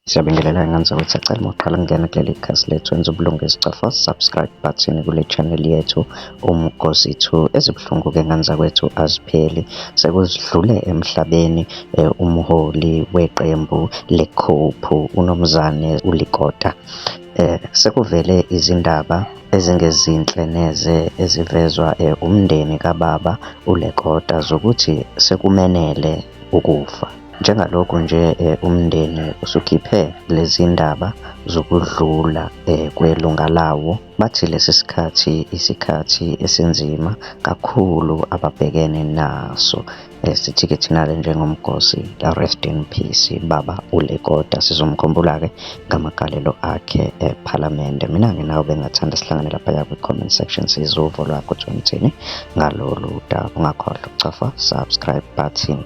Siyabingelela ngane zakwethu, siyacela uma uqala ukungena kuleli khasi lethu wenze ubulungiswa, cofa subscribe button kule channel yethu Umgosi 2. Ezibuhlungu-ke ngane zakwethu azipheli, sekuzidlule emhlabeni umholi weqembu le-COPE uNomzane uLekota. Sekuvele izindaba ezingezinhle neze ezivezwa umndeni kababa uLekota zokuthi sekumenele ukufa. Njengalokhu nje umndeni usukhiphe lezi ndaba zokudlula kwelunga lawo, bathi lesi sikhathi isikhathi esinzima kakhulu ababhekene naso. Sithi-ke thina-ke njengoMgosi, rest in peace baba uLekota, sizomkhumbula-ke ngamagalelo akhe ephalamende. Mina-ke nawe bengingathanda sihlangane laphaya kwi-comment section sizwe uvo lwakho ukuthi uthini ngalolu daba. Ungakhohlwa ukucofa subscribe button.